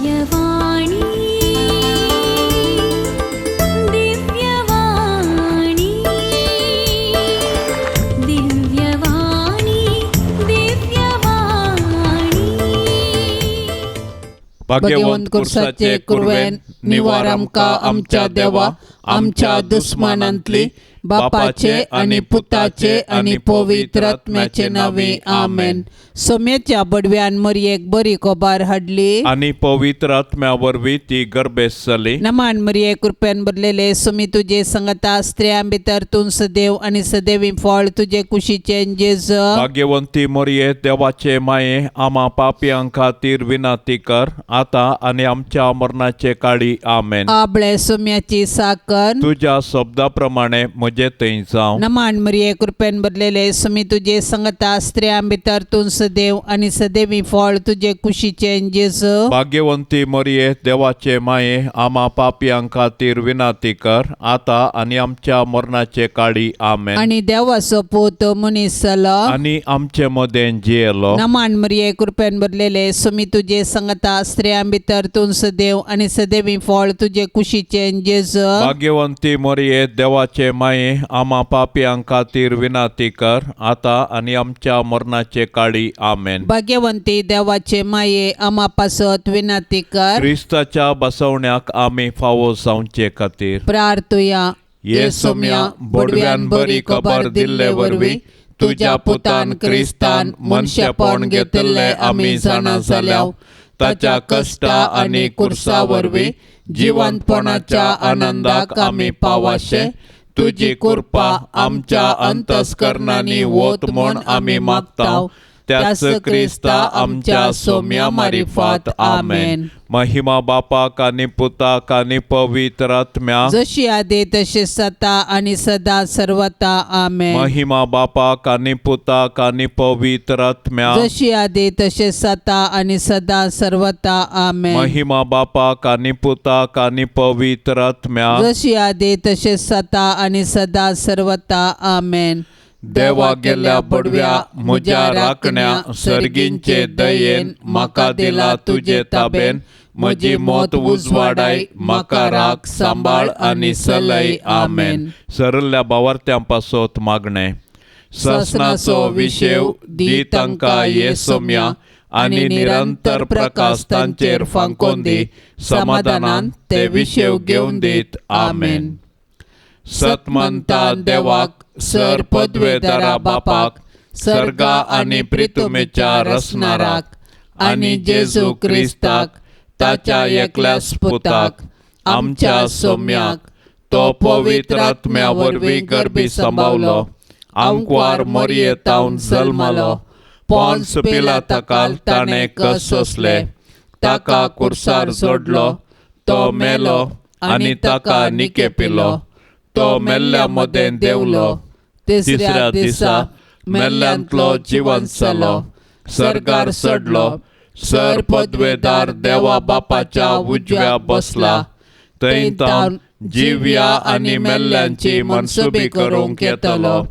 दिव्यवाणी, दिव्यवाणी, दिव्यवाणी, दिव्यवाणी. भाग्यवंत कुर्साचे कुर्वेन निवार आमकां आमच्या देवा आमच्या दुस्मानांतली बापाचे आनी पुताचे आनी पवित्र आत्म्याचे नावे, आमेन. सोम्याच्या बडव्यान मरयेक बरी खबर हाडली. आनी पवित्र आत्म्या वरवीं ती गर्भेस्त जाली. नमान मरिये, कृपेन भरलेले, सुमी तुजे संगता, स्त्रियां भितर तूं सदैव आनी सदैवी फळ तुजे कुशीचे, जेज. भाग्यवंती मोरये, देवाचे माये, आमा पापयां खातीर विनंती कर, आतां आनी आमच्या मरणाचे काळी, आमेन. आबळे सोम्याची साकर. तुज्या शब्दा प्रमाणे म्हजे थंय जावं. नमान मरिये, कृपेन भरलेले, सुमी तुजे संगता, स्त्रियां भितर तूं सदैव आनी सदैवी फळ तुजे कुशीचे, जेज. भाग्यवंती मोरये, देवाचे माये, आमा पापयां खातीर विनंती कर, आतां आनी आमच्या मरणाचे काळी, आमेन. आनी देवाचो पूत मनीस जालो. आनी आमचे मदें जियेलो. नमान मरिये, कृपेन भरलेले, सुमी तुजे संगता, स्त्रियां भितर तूं सदैव आनी सदैवी फळ तुजे कुशीचे, जेज. भाग्यवंती मोरये, देवाचे माये, आमा पापयां खातीर विनंती कर, आतां आनी आमच्या मरणाचे काळी, आमेन. भाग्यवंती देवाचे माये, आमा पासत विनंती कर. क्रिस्ताच्या बसवण्याक आमी फावो जावचे खातीर प्रार्थुया. ये सोम्या, बोडव्यान बरी खबर दिल्ले वरवीं तुज्या पुतान क्रिस्तान मनशेपण घेतिल्लें आमी जाणा जाल्या. ताच्या कश्टा आनी कुर्सा वरवीं जिवंतपणाच्या आनंदाक आमी पावाशे तुजी कृपा आमच्या अंतस्करणांनी वत म्हूण आमी मागता, त्याच क्रिस्ता आमच्या सोम्या मारिफात, आमेन. महिमा बापाक आनी पुताक आनी पवित्र आत्म्याक. जशी आदी तशी सता आनी सदा सर्वता, आमेन. महिमा बापाक आनी पुताक आनी पवित्र आत्म्याक. जशी आदी तशी सता आनी सदा सर्वता, आमेन. महिमा बापाक आनी पुताक आनी पवित्र आत्म्याक. जशी आदी तशी सता आनी सदा सर्वता, आमेन. देवा गेल्या बडव्या म्हज्या राखण्या, सर्गींचे दयेन म्हाका दिला तुजे ताबेन. म्हजी मत उजवाडाय, म्हाका राख, सांबाळ आनी सलय, आमेन. सरल्या बावार्थ्यां पासत मागणें. ससनाचो विशेव दी तांकां ये सोम्या, आनी निरंतर प्रकाश तांचेर फांकोन दी. समाधानान ते विशेव घेवन दीत, आमेन. सतमंता देवाक, सर पदवेदारा बापाक, सर्गा आनी प्रितुमेच्या रसनाराक, आनी जेजू क्रिस्ताक ताच्या एकल्याच पुताक, आमच्या सोम्याक, तो पवित्र आत्म्या वरवीं गर्भी सांबावलो, आंकवार मोरयेतावन जल्मलो, पोन्स पिलाताकाल ताणें कस सोंसले, ताका कुर्सार जोडलो, तो मेलो आनी ताका निकेपिलो, तो मेल्ल्या मदें देंवलो, तिसऱ्या दिसा मेल्ल्यांतलो जिवंत जालो, सर्गार चडलो, सर पदवेदार देवा बापाच्या उजव्या बसला, थंय तावन जिव्या आनी मेल्ल्यांची मनसुबी करूंक येतलो.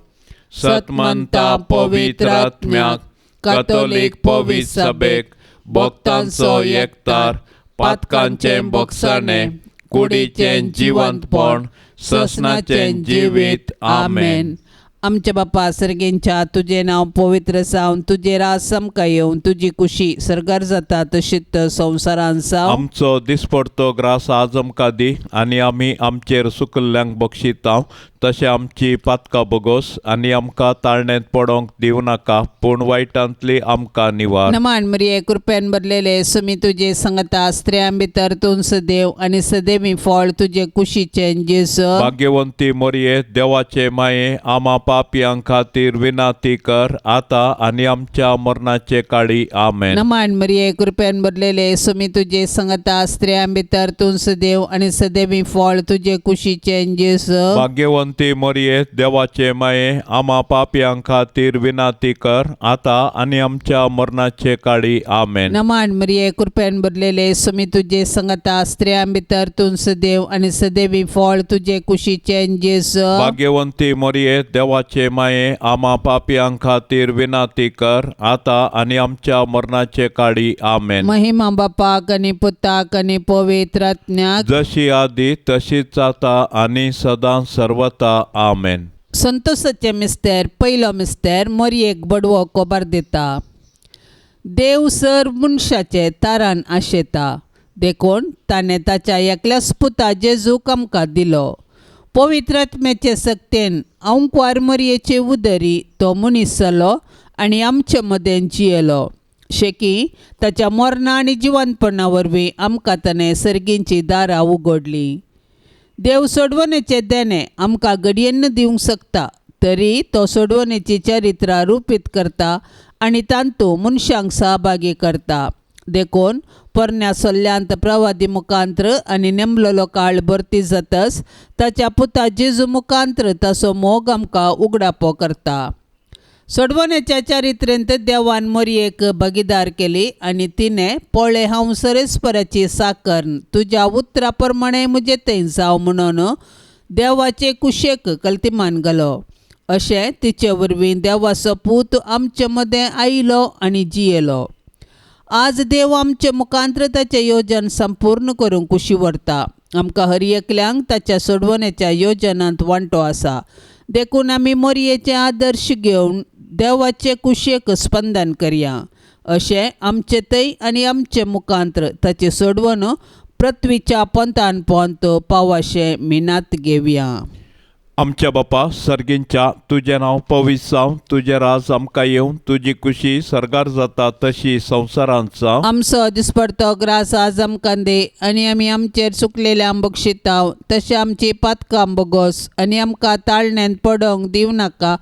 सतमंता पवित्र आत्म्याक, कथोलीक पवित्र सभेक, भक्तांचो एकतार, पातकांचें बोगसाणें, कुडीचें जिवंतपण, ससनाचें जिवीत, आमेन. आमच्या बापा सर्गेंच्या, तुजें नांव पवित्र जावन, तुजें राज आमकां येवन, तुजी कुशी सर्गार जाता तशीच संवसारान जावं. आमचो दिसपडतो ग्रास आज आमकां दी, आनी आमी आमचेर सुकल्ल्यांक बक्षिता तशें आमची पातकां बोगोस, आनी आमकां ताळणेंत पडोंक दिवं नाका, पूण वायटांतली आमकां निवार. नमान मरिये, कृपेन भरलेले, सुमी तुजे संगता, स्त्रियां भितर तूं सदैव आनी सदैवी फळ तुजे कुशीचे, जेजू. भाग्यवंती मोरये, देवाचे माये, आमा पापयां खातीर विनंती कर, आतां आनी आमच्या मरणाचे काळी, आमेन. नमान मरिये, कृपेन भरलेले, सुमी तुजे संगता, स्त्रियां भितर तूं सदैव आनी सदैवी फळ तुजे कुशीचे, जेजू. भाग्यवंती भाग्यवंती मरिये, देवाचे माये, आमा पापयां खातीर विनाती कर आता आनी आमच्या मरणाचे काळी. आमेन. नमान मरिये, कृपेन भरलेले, सुमी तुजे संगता, स्त्रियां भितर तूं सदैव आनी सदैवी फळ तुजे कुशीचे जेजू. भाग्यवंती मरिये, देवाचे माये, आमा पापयां खातीर विनाती कर आता आनी आमच्या मरणाचे काळी. आमेन. महिमा बापाक आनी पुताक आनी पवित्र आत्म्याक, जशी आदी तशीच आता आनी सदां सर्वता. आमेन. संतोषाचे मिस्तेर. पयलो मिस्तेर, मोरयेक बडवो कोबार दिता. देव सर मनशाचे तारान आशेता, देखून ताणें ताच्या एकल्याच पुता जेजूक आमकां दिलो. पवित्र आत्म्याचे सक्तेन अंकवार मोरयेचे उदरी तो मनीस जालो आनी आमचे मदें जियेलो. शेकी ताच्या मरणा आनी जिवंतपणा वरवीं आमकां ताणें सर्गींची दारां उगडलीं. देव सोडवणेचे देणें आमकां घडयेन दिवंक शकता, तरी तो सोडवणेची चरित्रां रुपीत करता आनी तांतू मनशांक सहभागी करता. देखून पोरण्या सल्ल्यांत प्रवादी मुखांत्र आनी नेमलेलो काळ भरती जातच ताच्या पुता जेजू मुखांत्र ताचो मोग आमकां उगडापो करता. सोडवणेच्या चारित्र्यांत देवान मोरयेक भागीदार केली आनी तिणें पळय हांव सरेस्पराची साकर, तुज्या उतरा प्रमाणे म्हजे थंय जावं म्हणून देवाचे कुशेक कल्तिमान घालो. अशें तिचे वरवीं देवाचो पूत आमचे मदें आयलो आनी जियेलो. आज देव आमचे मुखांत्र ताचें योजन संपूर्ण करूंक कुशी व्हरता. आमकां हर एकल्यांक ताच्या सोडवणेच्या योजनांत वांटो आसा, देखून आमी मोरयेचे आदर्श घेवन देवाचे कुशेक स्पंदन करया. अशें आमचे थंय आनी आमचे मुखांत्र ताचें सोडवण पृथ्वीच्या पोंतान पोंत पावाशें मिनात घेवया. आमच्या बापा सर्गींच्या, तुजें नांव पवित्र जावं, तुजें राज आमकां येवं, तुजी कुशी सर्गार जाता तशी संवसारांत जावं. आमचो दिसपडतो ग्रास आज आमकां दी आनी आमी आमचेर चुकलेल्या बक्षिताव तशें आमची पातकां बोगोस आनी आमकां ताळण्यांत पडोंक दिवं नाका,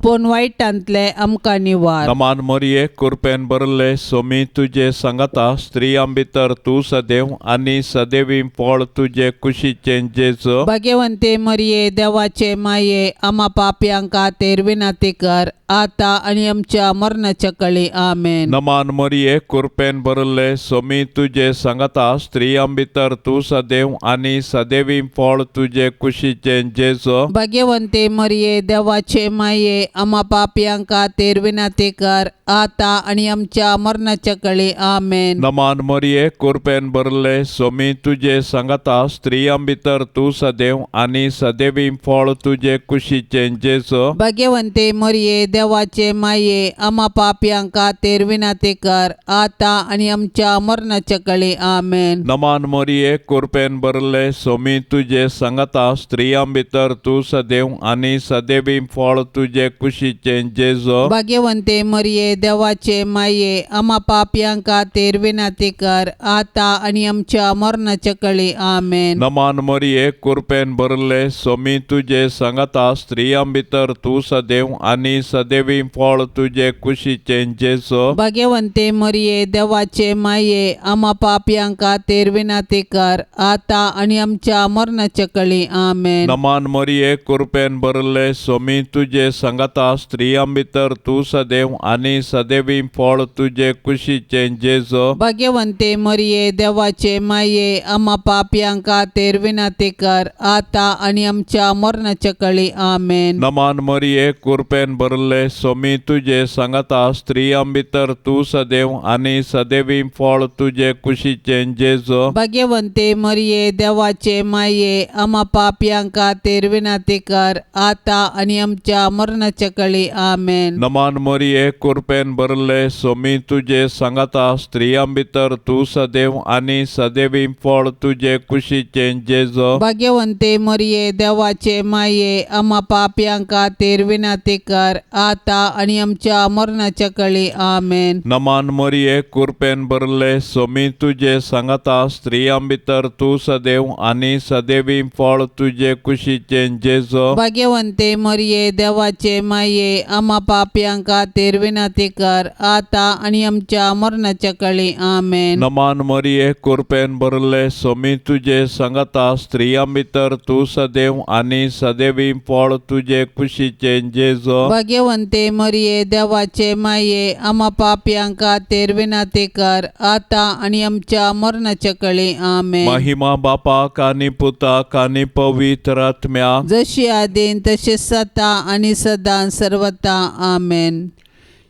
पूण वायटांतलें आमकां निवार. नमान मरिये, कृपेन भरले, सोमी तुजे सांगाता, स्त्रियां भितर तूं सदैव आनी सदैवी फळ तुजे कुशीचें जेजू. भाग्यवंते मरिये, देवाचे माये, आमा पापयांक खातीर विनंती कर आता आनी आमच्या मरणाच्या कळी. आमेन. नमान मरिये, कृपेन भरले, सोमी तुजे सांगाता, स्त्रियां भितर तूं सदैव आनी सदैवी फळ तुजे कुशीचें जेजू. भाग्यवंते मरिये, देवाचे माये, आमा पापयांक खातीर विनंती कर आता आनी आमच्या मरणाच्या कळी. आमेन. नमान मरिये, कृपेन भरले, सोमी तुजे सांगाता, स्त्रियां भितर तूं सदैव आनी सदैवी फळ तुजे कुशीचें जेजू. भाग्यवंते मरिये, देवाचे माये, आमा पापयांक खातीर विनंती कर आता आनी आमच्या मरणाच्या कळी. आमेन. नमान मरिये, कृपेन भरले, सोमी तुजे सांगाता, स्त्रियां भितर तूं सदैव आनी सदैवी फळ तुजे कुशीचें जेजू. भाग्यवंते मरिये, देवाचे माये, आमा पापयांक खातीर विनंती कर आता आनी आमच्या मरणाच्या कळी. आमेन. नमान मरिये, कृपेन भरले, सोमी तुजे सांगाता, स्त्रियां भितर तूं सदैव आनी सदैवी फळ तुजे कुशीचें जेजू. भाग्यवंते मरिये, देवाचे माये, आमा पापयांक खातीर विनंती कर आता आनी आमच्या मरणाच्या कळी. आमेन. नमान मरिये, कृपेन भरले, सोमी तुजे सांगाता, स्त्रियां भितर तूं सदैव आनी सदैवी फळ तुजे कुशीचें जेजू. भाग्यवंते मरिये, देवाचे माये, आमा पापयांक खातीर विनंती कर आता आनी आमच्या मरणाच्या कळी. आमेन. नमान मरिये, कृपेन भरले, सोमी तुजे सांगाता, स्त्रियां भितर तूं सदैव आनी सदैवी फळ तुजे कुशीचें जेजू. भाग्यवंते मरिये, देवाचे माये, आमा पापयांक खातीर विनंती कर आता आनी आमच्या मरणाच्या कळी. आमेन. नमान मरिये, कृपेन भरले, सोमी तुजे सांगाता, स्त्रियां भितर तूं सदैव आनी सदैवी फळ तुजे कुशीचें जेजू. भाग्यवंते मरिये, देवाचे माये, आमा पापयांक खातीर विनंती कर आता आनी आमच्या मरणाच्या कळी. आमेन. नमान मरिये, कृपेन भरले, सोमी तुजे सांगाता, स्त्रियां भितर तूं सदैव आनी सदैवी फळ तुजे कुशीचें जेजू. भाग्यवंते मरिये, देवाचे माये, आमा पापयां खातीर विनंती कर, आतां आनी आमच्या मरणाच्या कळी. आमेन. नमान मरिये, कुरपेन भरले, सोमी तुजे सांगाता, स्त्रियां भितर तूं सदैव आनी सदैवी फळ तुजे कुशीचें जेजो. भाग्यवंते मरिये, देवाचे माये, आमा पापयां खातीर विनंती कर, आतां आनी आमच्या मरणाच्या कळी. आमेन. महिमा बापाक आनी पुताक आनी पवित्र आत्म्याक, जशी आदीन तशी सता आनी सदां सर्वता. आमेन.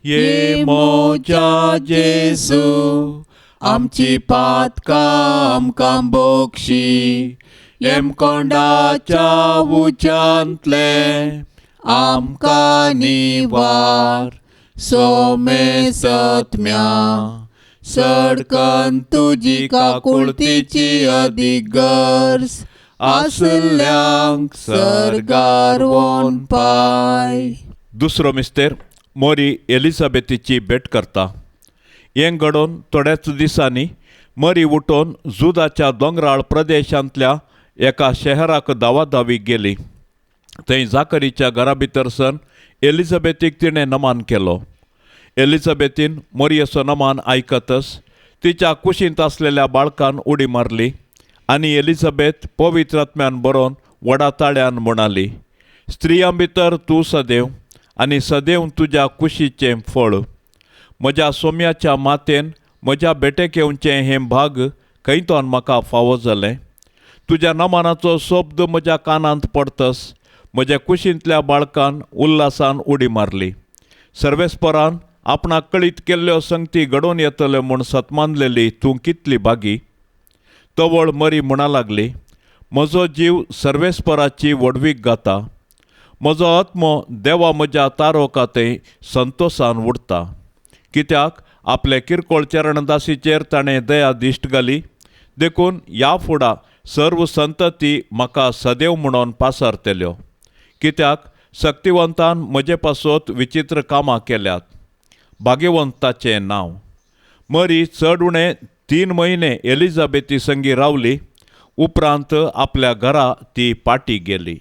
ये मोजा जेजू, आमची पातकां आमकां बोक्षी, येमकोंडाच्या उच्यांतले आमकां निवार, सोमे सत्म्या सडकन तुजी काकुळतीची अदीक गरज आसल्यांक सर्गार वोन पाय. दुसरो मिस्तेर, मोरी एलिझाबेथीची भेट करता. हें घडोवन थोड्याच दिसांनी मरी उठोवन जुदाच्या दोंगराळ प्रदेशांतल्या एका शहराक धांवाधावी गेली. थंय जाकरीच्या घरा भितर सन एलिझाबेथीक तिणें नमान केलो. एलिझाबेथीन मोरयेचो नमान आयकतच तिच्या कुशींत आसलेल्या बाळकान उडी मारली आनी एलिझाबेथ पवित्र आत्म्यान बरोवन व्हडा ताळ्यान म्हणाली, स्त्रियां भितर तूं सदैव आनी सदैव तुज्या कुशीचें फळ. म्हज्या सोम्याच्या मातेन म्हज्या भेटेक येवचें हें भाग खंयतोन म्हाका फावो जालें? तुज्या नमानाचो शब्द म्हज्या कानांत पडतस म्हज्या कुशींतल्या बाळकान उल्हासान उडी मारली. सर्वेस्परान आपणाक कळीत केल्ल्यो संगती घडोवन येतल्यो म्हूण सतमानलेली तूं कितली भागी! तवळ मरी म्हणा लागली, म्हजो जीव सर्वेस्पराची व्हडवीक गाता, म्हजो आत्मो देवा म्हज्या तारोका थंय संतोसान उडता, कित्याक आपले किरकोळ चरणदासीचेर ताणें दया दिश्ट घाली. देखून ह्या फुडा सर्व संतती म्हाका सदैव म्हणून पासारतल्यो, कित्याक सक्तिवंतान म्हजे पासत विचित्र कामां केल्यात. भाग्यवंत ताचें नांव. मरी चड उणें 3 म्हयने एलिझाबेथी संगी रावली. उपरांत आपल्या घरा ती पाटी गेली.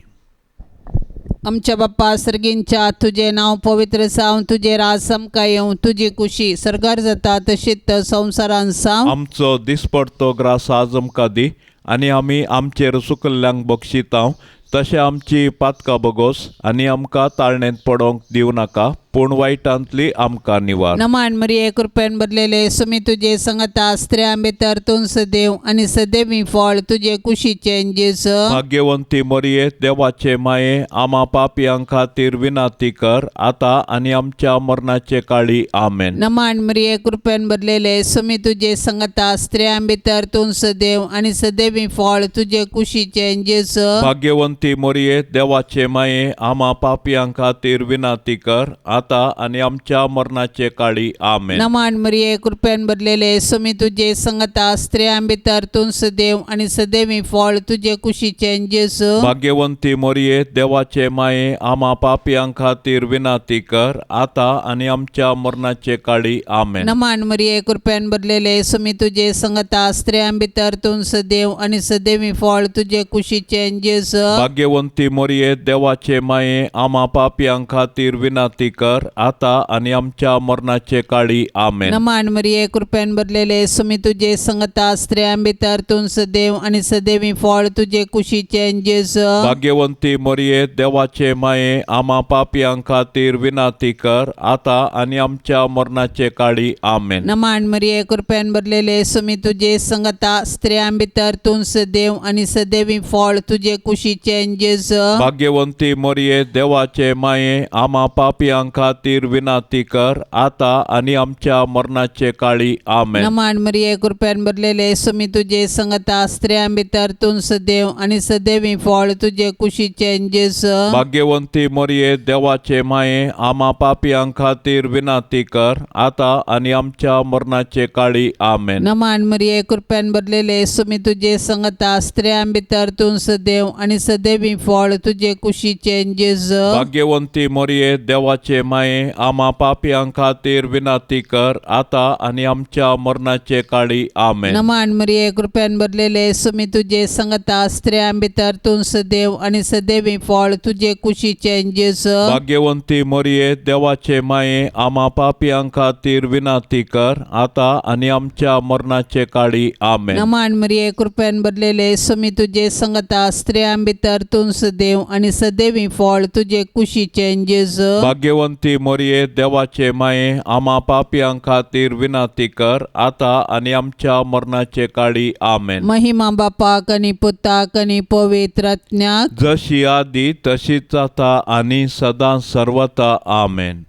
आमच्या बाप्पा सर्गींच्या, तुजें नांव पवित्र जावं, तुजें राज आमकां येवं, तुजी कुशी सर्गार जाता तशीच संवसारान जावं. आमचो दिसपडतो ग्रास आज आमकां दी आनी आमी आमचेर चुकल्ल्यांक बक्षितांव तशें आमची पातकां बगोस आनी आमकां ताळणेंत पडोवंक दिवं नाका, पूण वायटांतली आमकां निवार. नमान मरिये, कृपेन भरलेले, सुमी तुजे संगता, स्त्रियां भितर तूं सदैव आनी सदैवी फळ तुजे कुशीचें जेजू. भाग्यवंती मरिये, देवाचे माये, आमा पापयां खातीर विनंती कर, आतां आनी आमच्या मरणाचे काळी. आमेन. नमान मरिये, कृपेन भरलेले, सुमी तुजे संगता, स्त्रियां भितर तूं सदैव आनी सदैवी फळ तुजे कुशीचें जेजू. भाग्यवंती मरिये, देवाचे माये, आमा पापयां खातीर विनंती कर, आतां आनी आमच्या मरणाचे काळी. आमेन. नमान मरिये, कृपेन भरलेले, सुमी तुजे संगता, स्त्रियां भितर तूं सदैव आनी सदैवी फळ तुजे कुशीचें जेजू. भाग्यवंती मरिये, देवाचे माये, आमा पापयां खातीर विनंती कर, आतां आनी आमच्या मरणाचे काळी. आमेन. नमान मरिये, कृपेन भरलेले, सुमी तुजे संगता, स्त्रियां भितर तूं सदैव आनी सदैवी फळ तुजे कुशीचें जेजू. भाग्यवंती मरिये, देवाचे माये, आमा पापयां खातीर विनंती कर, आतां आनी आमच्या मरणाचे काळी. आमेन. नमान मरिये, कृपेन भरलेले, सुमी तुजे संगता, स्त्रियां भितर तूं सदैव आनी सदैवी फळ तुजे कुशीचें जेजू. भाग्यवंती मरिये, देवाचे माये, आमा पापयां खातीर विनंती कर, आतां आनी आमच्या मरणाचे काळी. आमेन. नमान मरिये, कृपेन भरलेले, सुमी तुजे संगता, स्त्रियां भितर तूं सदैव आनी सदैवी फळ तुजे कुशीचें जेजू. भाग्यवंती मरिये, देवाचे माये, आमा पापयां खातीर विनंती कर, आतां आनी आमच्या मरणाचे काळी. आमेन. नमान मरिये, कृपेन भरलेले, सुमी तुजे संगता, स्त्रियां भितर तूं सदैव आनी सदैवी फळ तुजे कुशीचें जेजू. भाग्यवंती मरिये, देवाचे माये, आमा पापयां खातीर विनंती कर, आतां आनी आमच्या मरणाचे काळी. आमेन. नमान मरिये, कृपेन भरलेले, सुमी तुजे संगता, स्त्रियां भितर तूं सदैव आनी सदैवी फळ तुजे कुशीचें जेजू. भाग्यवंती मरिये, देवाचे माये, आमा पापयां खातीर विनंती कर आतां आनी आमच्या मरणाचे काळी. आमेन. नमान मरिये, कृपेन भरलेले, सुमी तुजे संगता, स्त्रियां भितर तूं सदैव आनी सदैवी फळ तुजे कुशीचे जेजू. भाग्यवंती मोरये, देवाचे माये, आमा पापयां खातीर विनंती कर आतां आनी आमच्या मरणाचे काळी. आमेन. नमान मरिये, कृपेन भरलेले, सुमी तुजे संगता, स्त्रियां भितर तूं सदैव आनी सदैवी फळ तुजे कुशीचे जेजू. भाग्यवंती मोरये, देवाचे माये, आमा पापयां खातीर विनंती कर आतां आनी आमच्या मरणाचे काळी. आमेन. महिमा बापाक आनी पुताक आनी पवित्र आत्म्याक. जशी आदी तशीच आता आनी सदां सर्वता. आमेन.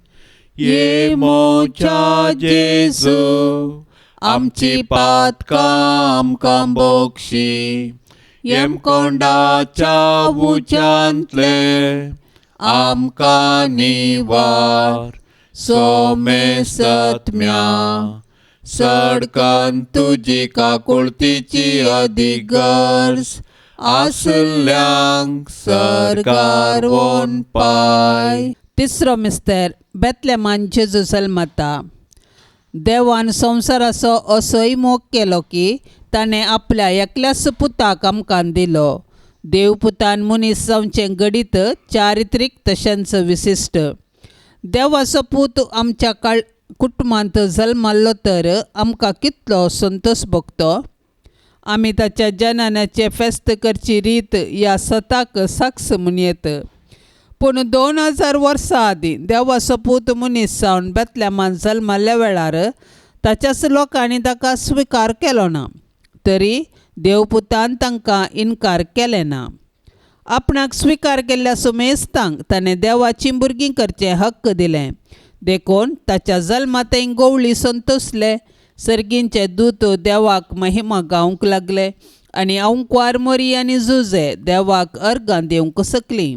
ये मोच्या जेजू, आमची पातकां आमकां बोक्षी, येमकोंडाच्या उच्यांतले आमकां निवार, सोमेसत्म्या सडकन तुजी काकुळतीची अदीक गरज आसल्यांक सरकार वोन पाय. तिसरो मिस्तर, बेतलेमान जेजू जल्मता. देवान संवसाराचो असोय मोग केलो की ताणें आपल्या एकल्याच पुताक आमकां दिलो. देव पुतान मनीस जावचें घडीत चारित्रीक तशेंच विशिश्ट. देवाचो पूत आमच्या काळ कुटुंबांत जल्माल्लो तर आमकां कितलो संतोश भोगतो. आमी ताच्या जननाचें फेस्त करची रीत ह्या सताक साक्ष म्हणयेत. पूण 2000 वर्सां आदीं देवाचो पूत मनीस जावन बेतलेमान जल्माल्ल्या वेळार ताच्याच लोकांनी ताका स्विकार केलो ना, तरी देवपुतान तांकां इनकार केलें ना. आपणाक स्विकार केल्ल्या सुमेस्तांक ताणें देवाचीं भुरगीं करचें हक्क दिलें. देखून ताच्या जल्मांत गवळी संतोसले, सर्गींचे दूत देवाक महिमा गावंक लागले आनी अंकवार मोरी आनी जुजे देवाक अर्गां दिवंक शकलीं.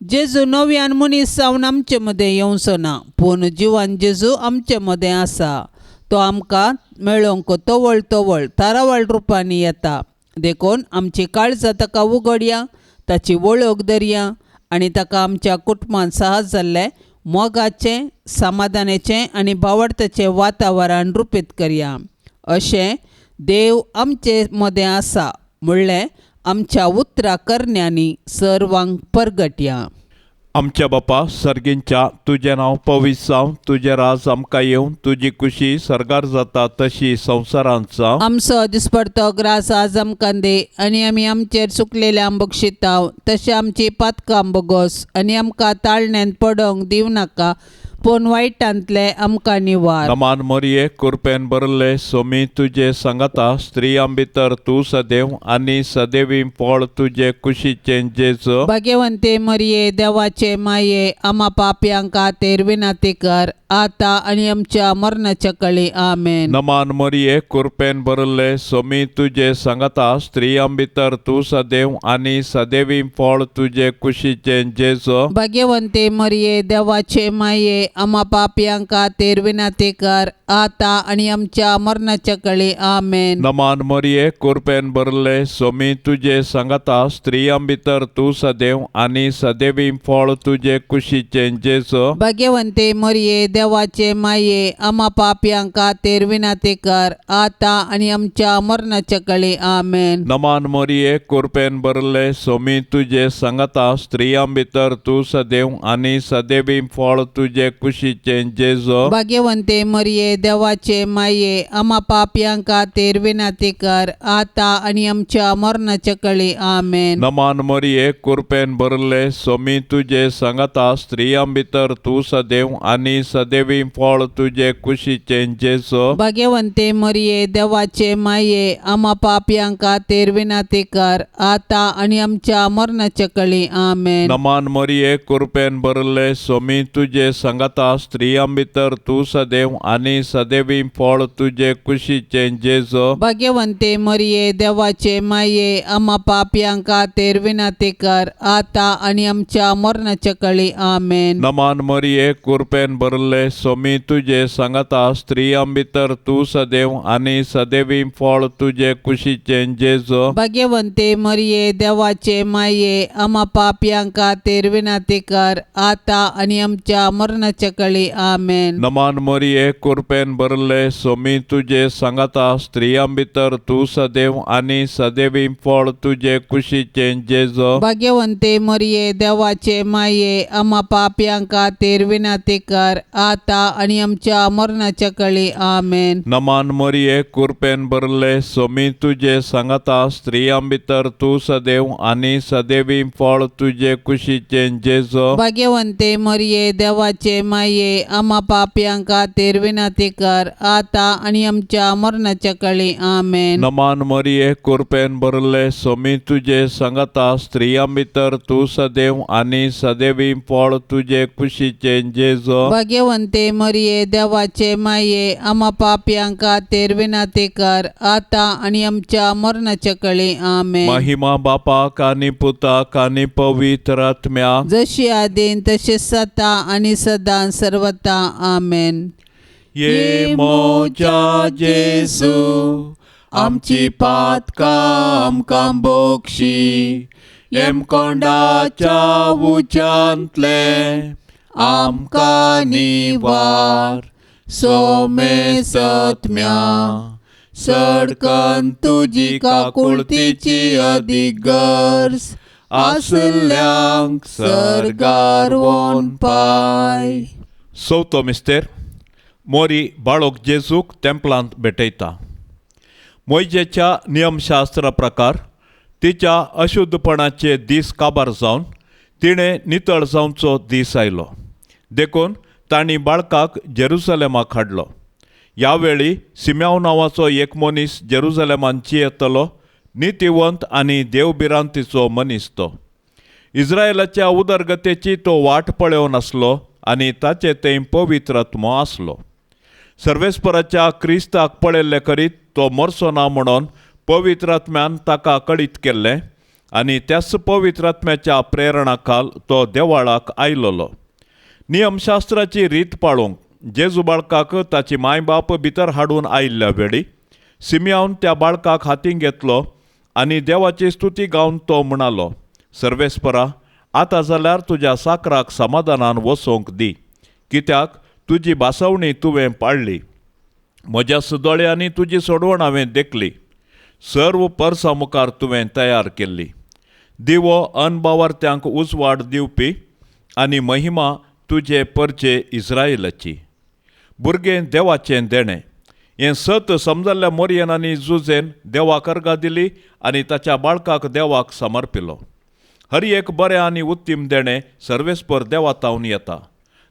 जेजू नव्यान मनीस जावन आमचे मदें येवचो ना, पूण जिवान जेजू आमचे मदें आसा. तो आमकां मेळोवंक तवळ तवळ तारावळ रुपांनी येता. देखून आमची काळजां ताका उगडया, ताची वळख धरया आनी ताका आमच्या कुटुंबांत सहज जाल्लें मोगाचें, समाधानाचें आनी भावार्थाचें वातावरण रुपीत करया. अशें देव आमचे मदें आसा म्हणलें आमच्या उतरां करण्यांनी सर्वांक परगटया. आमच्या बापा सर्गींच्या, तुजें नांव पवित्र जावं, तुजें राज आमकां येवं, तुजी खुशी सर्गार जाता तशी संवसारांत जावं. आमचो दिसपडतो ग्रास आज आमकां दी आनी आमी आमचेर चुकलेल्या बक्षिताव तशें आमची पातकां बोगोस आनी आमकां ताळण्यांत पडोवंक दिवं नाका, पूण वायटांतले आमकां निवार. नमान मोरये, कुरपेन भरले, सोमी तुजे सांगाता, स्त्रियां भितर तूं सदैव आनी सदैवी फळ तुजे कुशीचें जेजू. भाग्यवंते मरिये, देवाचे माये, आमा पापयांक खातीर विनंती कर आतां आनी आमच्या मरणाच्या कळी. आमेन. नमान मोरये, कुरपेन भरले, सोमी तुजे सांगाता, स्त्रियां भितर तूं सदैव आनी सदैवी फळ तुजे कुशीचें जेजू. भाग्यवंते मरिये, देवाचे माये, आमा पापयांक खातीर विनंती कर आतां आनी आमच्या मरणाच्या कळी. आमेन. नमान मोरये, कुरपेन भरले, सोमी तुजे सांगाता, स्त्रियां भितर तूं सदैव आनी सदैवी फळ तुजे कुशीचें जेजू. भाग्यवंते मरिये, देवाचे माये, आमा पापयांक खातीर विनंती कर आतां आनी आमच्या मरणाच्या कळी. आमेन. नमान मोरये, कुरपेन भरले, सोमी तुजे सांगाता, स्त्रियां भितर तूं सदैव आनी सदैवी फळ तुजे कुशीचें जेजू. भाग्यवंते मरिये, देवाचे माये, आमा पापयांक खातीर विनंती कर आतां आनी आमच्या मरणाच्या कळी. आमेन. नमान मोरये, कुरपेन भरले, सोमी तुजे सांगाता, स्त्रियां भितर तूं सदैव आनी सदैवी फळ तुजे कुशीचें जेजू. भाग्यवंते मरिये, देवाचे माये, आमा पापयांक खातीर विनंती कर आतां आनी आमच्या मरणाच्या कळी. आमेन. नमान मोरये, कुरपेन भरले, सोमी तुजे सांगाता, सांगाता, स्त्रियां भितर तूं सदैव आनी सदैवी फळ तुजे कुशीचें जेजो. भाग्यवंते मरिये, देवाचे माये, आमा पापयां खातीर विनंती कर, आतां आनी आमच्या मरणाच्या कळी. आमेन. नमान मरिये, कुरपेन भरले, सोमी तुजे सांगाता, स्त्रियां भितर तूं सदैव आनी सदैवी फळ तुजे कुशीचें जेजो. भाग्यवंते मरिये, देवाचे माये, आमा पापयां खातीर विनंती कर, आतां आनी आमच्या मरणाच्या कळी. आमेन. नमान मरिये, कुरपेन भरले, सोमी तुजे सांगाता, स्त्रियां भितर तूं सदैव आनी सदैवी फळ तुजे कुशीचें जेजो. भाग्यवंते मरिये, देवाचे माये, आमा पापयां खातीर विनंती कर, आतां आनी आमच्या मरणाच्या कळी. आमेन. नमान मरिये, कुरपेन भरले, सोमी तुजे सांगाता, स्त्रियां भितर तूं सदैव आनी सदैवी फळ तुजे कुशीचें जेजो. भाग्यवंते मरिये, देवाचे माये, आमा पापयां खातीर विनंती कर, आतां आनी आमच्या मरणाच्या कळी. आमेन. नमान मरिये, कुरपेन भरले, सोमी तुजे सांगाता, स्त्रियां भितर तूं सदैव आनी सदैवी फळ तुजे कुशीचें जेजो. भाग्यवंते मरिये, देवाचे माये, आमा पापयां खातीर विनंती कर, आतां आनी आमच्या मरणाच्या कळी. आमेन. महिमा बापाक आनी पुताक आनी पवित्र आत्म्याक, जशी आदीन तशी सता आनी सदां सर्वता. आमेन. ये मोजा जेजू, आमची पातकां आमकां बोक्षी, येमकोंडाच्या उज्यांतले आमकां निवार, सोमे सत्म्या सडकन तुजी काकुळतीची अदीक गरज आसल्यांक सर्गार वोन पाय. चवथो मिस्तेर. मोरी बाळोक जेजूक तेंपलांत भेटयता. मोयजेच्या नियमशास्त्रा प्रकार तिच्या अशुद्धपणाचे दीस काबार जावन तिणें नितळ जावचो दीस आयलो, देखून तांणी बाळकाक जेरुसलेमाक हाडलो. ह्या वेळी सिम्याव नांवाचो एक मनीस जेरुजलेमान जियेतलो, नितीवंत आनी देवभिरांतीचो मनीस तो. इस्रायलाच्या उदरगतेची तो वाट पळोवन आसलो आनी ताचे थंय पवित्र आत्मो आसलो. सर्वेस्पराच्या क्रिस्ताक पळयल्ले करीत तो मरचो ना म्हणून पवित्र आत्म्यान ताका कळीत केल्लें आनी त्याच पवित्र आत्म्याच्या प्रेरणा खाल तो देवाळाक आयलोलो. नियमशास्त्राची रीत पाळूंक जेजू बाळकाक ताची माय बाप भितर हाडून आयिल्ल्या वेळी सिमियान त्या बाळकाक हातीन घेतलो आनी देवाची स्तुती गावन तो म्हणालो, सर्वेस्परा, आतां जाल्यार तुज्या साकराक समाधानान वसोवंक दी, कित्याक तुजी भासवणी तुवें पाळ्ळी. म्हज्या सुदोळ्यांनी तुजी सोडवण हांवें देखली, सर्व परसां मुखार तुवें तयार केल्ली. दिवो अनबावार्थ्यांक उजवाड दिवपी आनी महिमा तुजे परचे इस्रायलाची. भुरगें देवाचें देणें हें सत समजल्ल्या मोरयेन आनी जुजेन देवाक अर्गां दिली आनी ताच्या बाळकाक देवाक समर्पिलो. हर एक बरें आनी उत्तीम देणें सर्वेस्पर देवा तावन येता,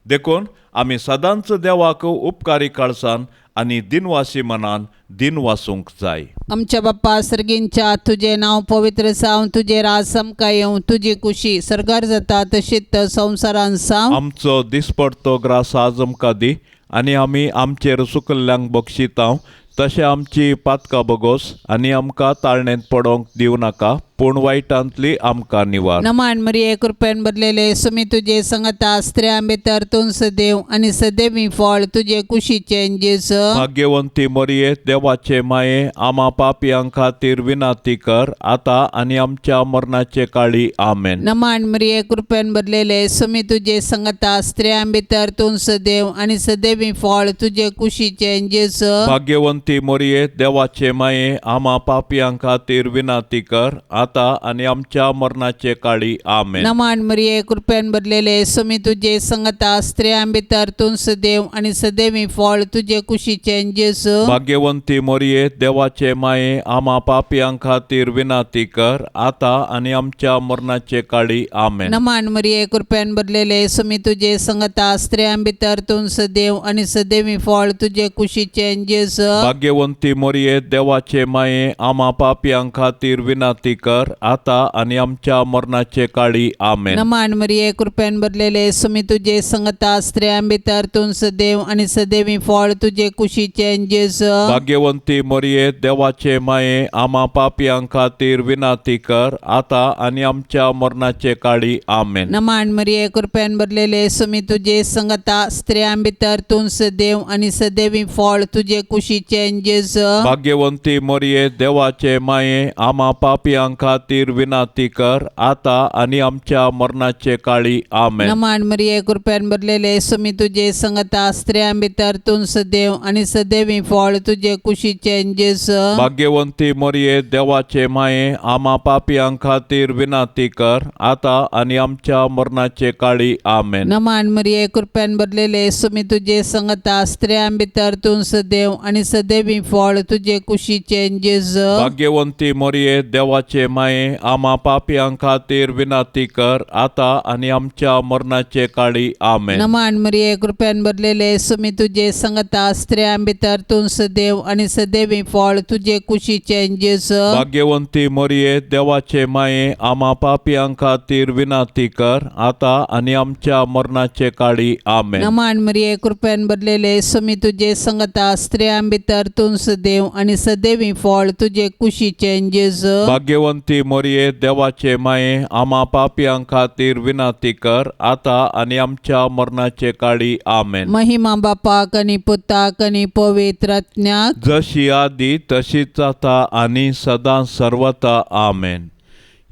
देखून आमी सदांच देवाक उपकारी काळसान आनी दिनवासी मनान दिनवासूंक जाय. आमच्या बाप्पा सर्गींच्या, तुजें नांव पवित्र जावं, तुजें राज आमकां येवं, तुजी कुशी सर्गार जाता तशीच संवसारान जावं. आमचो दिसपडतो ग्रास आज आमकां दी आनी आमी आमचेर चुकल्ल्यांक बक्षितांव तशें आमची पातकां बगोस आनी आमकां ताळणेंत पडोवंक दिवं नाका, पूण वायटांतली आमकां निवार. नमान मरिये, कृपेन भरलेले, सुमी तुजे संगता, स्त्रियां भितर तूं सदैव आनी सदैवी फळ तुजे कुशीचें जेजू. भाग्यवंती मरिये, देवाचे माये, आमा पापयां खातीर विनंती कर, आतां आनी आमच्या मरणाचे काळी. आमेन. नमान मरिये, कृपेन भरलेले, सुमी तुजे संगता, स्त्रियां भितर तूं सदैव आनी सदैवी फळ तुजे कुशीचें जेजू. भाग्यवंती मरिये, देवाचे माये, आमा पापयां खातीर विनंती कर, आतां आनी आमच्या मरणाचे काळी. आमेन. नमान मरिये, कृपेन भरलेले, सुमी तुजे संगता, स्त्रियां भितर तूं सदैव आनी सदैवी फळ तुजे कुशीचें जेजू. भाग्यवंती मरिये, देवाचे माये, आमा पापयां खातीर विनंती कर, आतां आनी आमच्या मरणाचे काळी. आमेन. नमान मरिये, कृपेन भरलेले, सुमी तुजे संगता, स्त्रियां भितर तूं सदैव आनी सदैवी फळ तुजे कुशीचें जेजू. भाग्यवंती मरिये, देवाचे माये, आमा पापयां खातीर विनंती कर, कर, आता आनी आमच्या मरणाचे काळी. आमेन. नमान मरिये, कृपेन भरलेले, सुमी तुजे संगता, स्त्रियां भितर तूं सदैव आनी सदैवी फळ तुजे कुशीचे जेजू. भाग्यवंती मरिये, देवाचे माये, आमा पापयां खातीर विनाती कर, आता आनी आमच्या मरणाचे काळी. आमेन. नमान मरिये, कृपेन भरलेले, सुमी तुजे संगता, स्त्रियां भितर तूं सदैव आनी सदैवी फळ तुजे कुशीचे जेजू. भाग्यवंती मरिये, देवाचे माये, आमा पापयां खातीर विनाती कर, आता आनी आमच्या मरणाचे काळी. आमेन. नमान मरिये, कृपेन भरलेले, सुमी तुजे संगता, स्त्रियां भितर तूं सदैव आनी सदैवी फळ तुजे कुशीचे जेजू. भाग्यवंती मरिये, देवाचे माये, आमा पापयां खातीर विनाती कर, आता आनी आमच्या मरणाचे काळी. आमेन. नमान मरिये, कृपेन भरलेले, सुमी तुजे संगता, स्त्रियां भितर तूं सदैव आनी सदैवी फळ तुजे कुशीचे जेजू. भाग्यवंती मरिये, देवाचे माये, आमा पापयां खातीर विनाती कर, आता आनी आमच्या मरणाचे काळी. आमेन. नमान मरिये, कृपेन भरलेले, सुमी तुजे संगता, स्त्रियां भितर तूं सदैव आनी सदैवी फळ तुजे कुशीचे जेजू. भाग्यवंती मरिये, देवाचे माये, आमा पापयां खातीर विनाती कर, आता आनी आमच्या मरणाचे काळी. आमेन. नमान मरिये, कृपेन भरलेले, सुमी तुजे संगता, स्त्रियां भितर तूं सदैव आनी सदैवी फळ तुजे कुशीचे जेजू. भाग्यवंती मरिये, देवाचे माये, आमा पापयां खातीर विनाती कर, आता आनी आमच्या मरणाचे काळी. आमेन. महिमा बापाक आनी पुताक आनी पवित्र आत्म्याक, जशी आदी तशीच आता आनी सदां सर्वता. आमेन.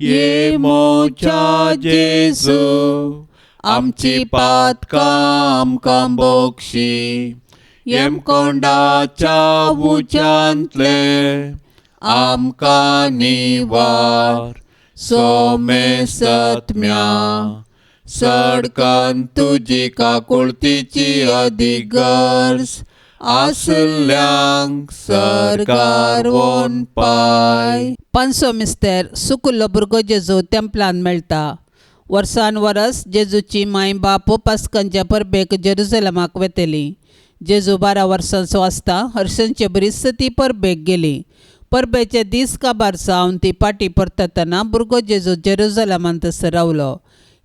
ये मोच्या जेजू, आमची पातकां आमकां बोक्षी, येमकोंडाच्या उच्यांतले आमकां निवार, सोमे सत्म्या सडकन तुजी काकुळतीची अदीक गरज आसल्यांक सरकार वोन पाय. पांचसो मिस्तेर. सुकुल्लो भुरगो जेजू तेंपलान मेळटा. वर्सान वरस जेजूची माय बाप पास्कांच्या परबेक जेरुजलमाक वेतली. जेजू 12 वर्सांचो आसता हर्षांचे बरीच ती परबेक गेली. परबेचे दीस काबार जावन ती पाटी परततना भुरगो जेजू जेरुजलमांत रावलो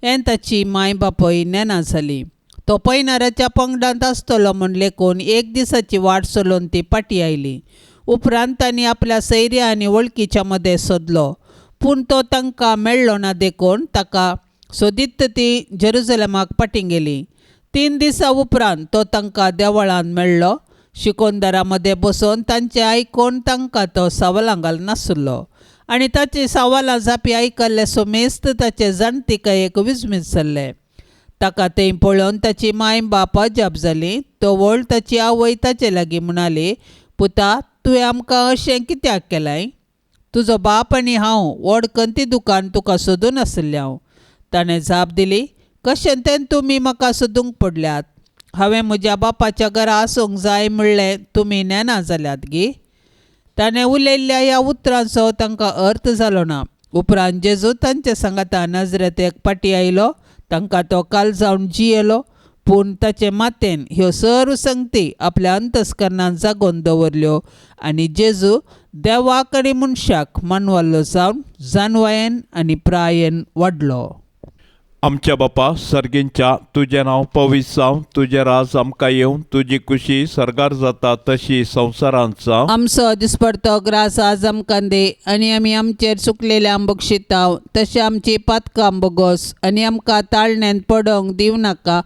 हें ताची माय बापूय नेना जाली. तो पयणाऱ्याच्या पंगडांत आसतलो म्हूण लेखून एक दिसाची वाट चलोवन ती पाटी आयली. उपरांत तांणी आपल्या सैर्या आनी वळखीच्या मदें सोदलो, पूण तो तांकां मेळ्ळो ना. देखून ताका सोदीत ती जेरुजलमाक फाटीं गेली. 3 दिसां उपरांत तो तांकां देवळांत मेळ्ळो. शिकोनदारा मदें बसून तांचें आयकून तांकां तो सवालां घालनासलो आनी ताची सवालां जापी आयकल्ले सोमेस्त ताचे जाणतिकायेक विजमीत जाल्ले. ताका थंय पळोवन ताची माय बाप अजाप जाली. तो व्हड ताची आवय ताचे लागीं म्हणाली, पुता, तुवें आमकां अशें कित्याक केलाय? तुजो बाप आनी हांव व्हड कंती दुकान तुका सोदून आशिल्लें हांव. ताणें जाप दिली, कशें तें तुमी म्हाका सोदूंक पडल्यात? हांवें म्हज्या बापाच्या घरा आसूंक जाय म्हणलें तुमी नेना जाल्यात गी? ताणें उलयल्ल्या ह्या उतरांचो तांकां अर्थ जालो ना. उपरांत जेजू तांचे सांगाता नजरेत फाटी आयलो. तांकां तो काल जावन जियेलो, पूण ताचे मातेन ह्यो सर्व संगती आपल्या अंतस्करणान जागोवन दवरल्यो आनी जेजू देवाक आनी मनशाक मानवल्लो जावन जानवायेन आनी प्रायेन वाडलो. आमच्या बापा सर्गींच्या, तुजें नांव पवित्र जावं, तुजें राज आमकां येवं, तुजी खुशी सर्गार जाता तशी संवसारांत जावं. आमचो दिसपडतो ग्रास आज आमकां दी आनी आमी आमचेर चुकलेल्या बक्षिताव तशें आमची पातकां बोगोस आनी आमकां ताळण्यांत पडोवंक दिवं नाका,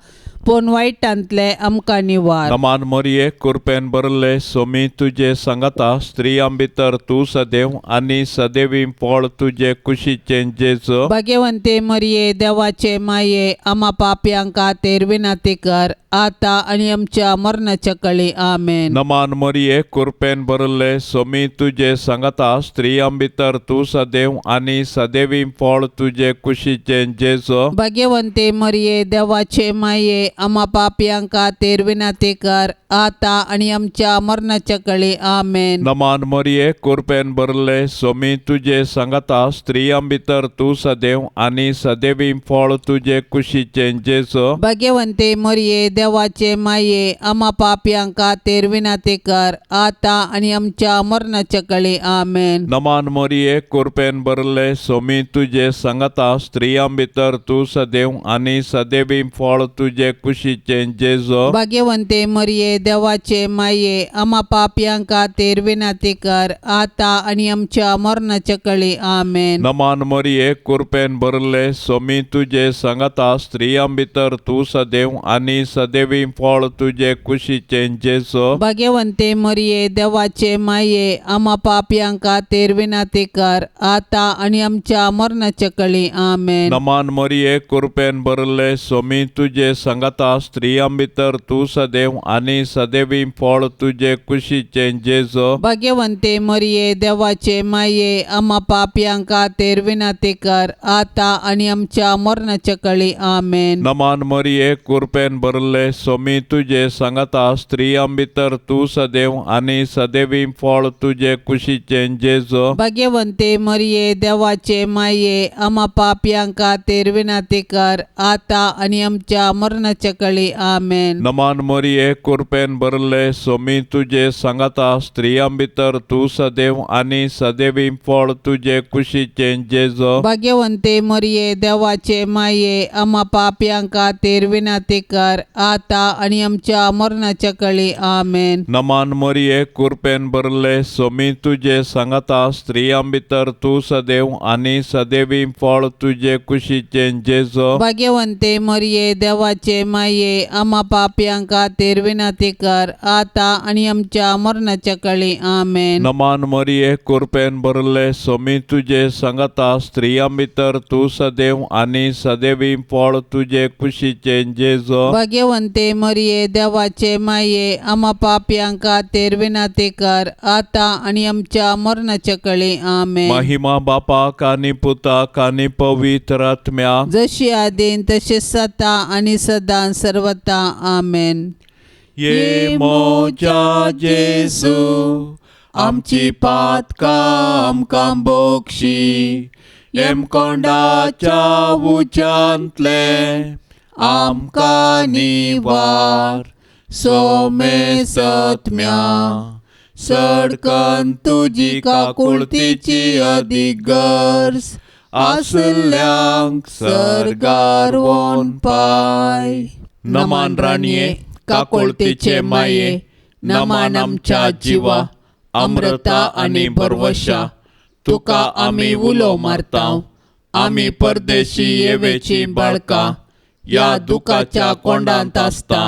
पूण वायटांतले आमकां निवार. नमान मरिये, कुरपेन भरले, सोमी तुजे सांगाता, स्त्रियां भितर तूं सदैव आनी सदैवी फळ तुजे कुशीचें जेजू. भाग्यवंते मरिये, देवाचे माये, आमा पापयांक खातीर विनंती कर, आता आनी आमच्या मरणाच्या कळी. आमेन. नमान मरिये, कुरपेन भरले, सोमी तुजे सांगाता, स्त्रियां भितर तूं सदैव आनी सदैवी फळ तुजे कुशीचें जेजू. भाग्यवंते मरिये, देवाचे माये, आमा पापयांक खातीर विनंती कर, आता आनी आमच्या मरणाच्या कळी. आमेन. नमान मरिये, कुरपेन भरले, सोमी तुजे सांगाता, स्त्रियां भितर तूं सदैव आनी सदैवी फळ तुजे कुशीचें जेजू. भाग्यवंते मरिये, देवाचे माये आमा पापयां खातीर विनंती कर आतां आनी आमच्या मरणाच्या कळी. आमेन. नमान मोरये, कुरपेन भरले, सोमी तुजे सांगाता, स्त्रियां भितर तूं सदैव आनी सदैवी फळ तुजे कुशीचें जेजो. भाग्यवंते मरिये देवाचे माये आमा पापयां खातीर विनंती कर आतां आनी आमच्या मरणाच्या कळी. आमेन. नमान मोरये, कुरपेन भरले, सोमी तुजे सांगाता, स्त्रियां भितर तूं सदैव आनी सदैवी फळ तुजे कुशीचें जेजो. भाग्यवंते मरिये देवाचे माये आमा पापयां खातीर विनंती कर आतां आनी आमच्या मरणाच्या कळी. आमेन. नमान मोरये, कुरपेन भरले, सोमी तुजे सांगाता, स्त्रियां भितर तूं सदैव आनी सदैवी फळ तुजे कुशीचें जेजो. भाग्यवंते मरिये देवाचे माये आमा पापयां खातीर विनंती कर आतां आनी आमच्या मरणाच्या कळी. आमेन. नमान मोरये, कुरपेन भरले, सोमी तुजे सांगाता, स्त्रियां भितर तूं सदैव आनी सदैवी फळ तुजे कुशीचें जेजो. भाग्यवंते मरिये देवाचे माये आमा पापयां खातीर विनंती कर आतां आनी आमच्या मरणाच्या कळी. आमेन. नमान मोरये, कुरपेन भरले, सोमी तुजे सांगाता, स्त्रियां भितर तूं सदैव आनी सदैवी फळ तुजे कुशीचें जेजो. भाग्यवंते मरिये देवाचे माये आमा पापयां खातीर विनंती कर आतां आनी आमच्या मरणाच्या कळी. आमेन. नमान मोरये, कुरपेन भरले, सोमी तुजे सांगाता, स्त्रियां भितर तूं सदैव आनी सदैवी फळ तुजे कुशीचें जेजो. भाग्यवंते मरिये देवाचे माये आमा पापयां खातीर विनंती कर आतां आनी आमच्या मरणाच्या कळी. आमेन. नमान मोरये, कुरपेन भरले, सोमी तुजे सांगाता, स्त्रियां भितर तूं सदैव आनी सदैवी फळ तुजे कुशीचें जेजो. भाग्यवंते मरिये देवाचे माये आमा पापयां खातीर विनंती कर आतां आनी आमच्या मरणाच्या कळी. आमेन. महिमा बापाक आनी पुताक आनी पवित्र आत्म्याक, जशी आदीन तशी सता आनी सदां सर्वता. आमेन. ये मोजा जेजू, आमची पातकां आमकां बोक्षी, येमकोंडाच्या उच्यांतले आमकां निवार, सोमे सत्म्या सडकन तुजी काकुळतीची अदीक गरज आसल्यांक सर्गार वोन पाय. नमान राणये, काकुळतीचे माये, नमान आमच्या जिवा, अमृता आनी भरवशा, तुका आमी उलो मारता, आमी परदेशी येवेची बाळकां ह्या दुखाच्या कोंडांत आसता,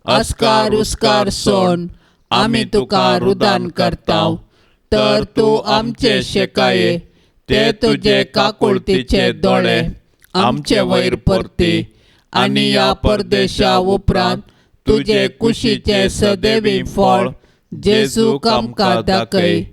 अस्कार उस्कार सोड आमी तुका रुदान करता, तर तूं आमचे शेकाये ते तुजे काकुळतीचे दोळे आमचे वयर परती आनी ह्या परदेशा उपरांत तुजे कुशीचे सदैवी फळ जेजूक आमकां दाखय.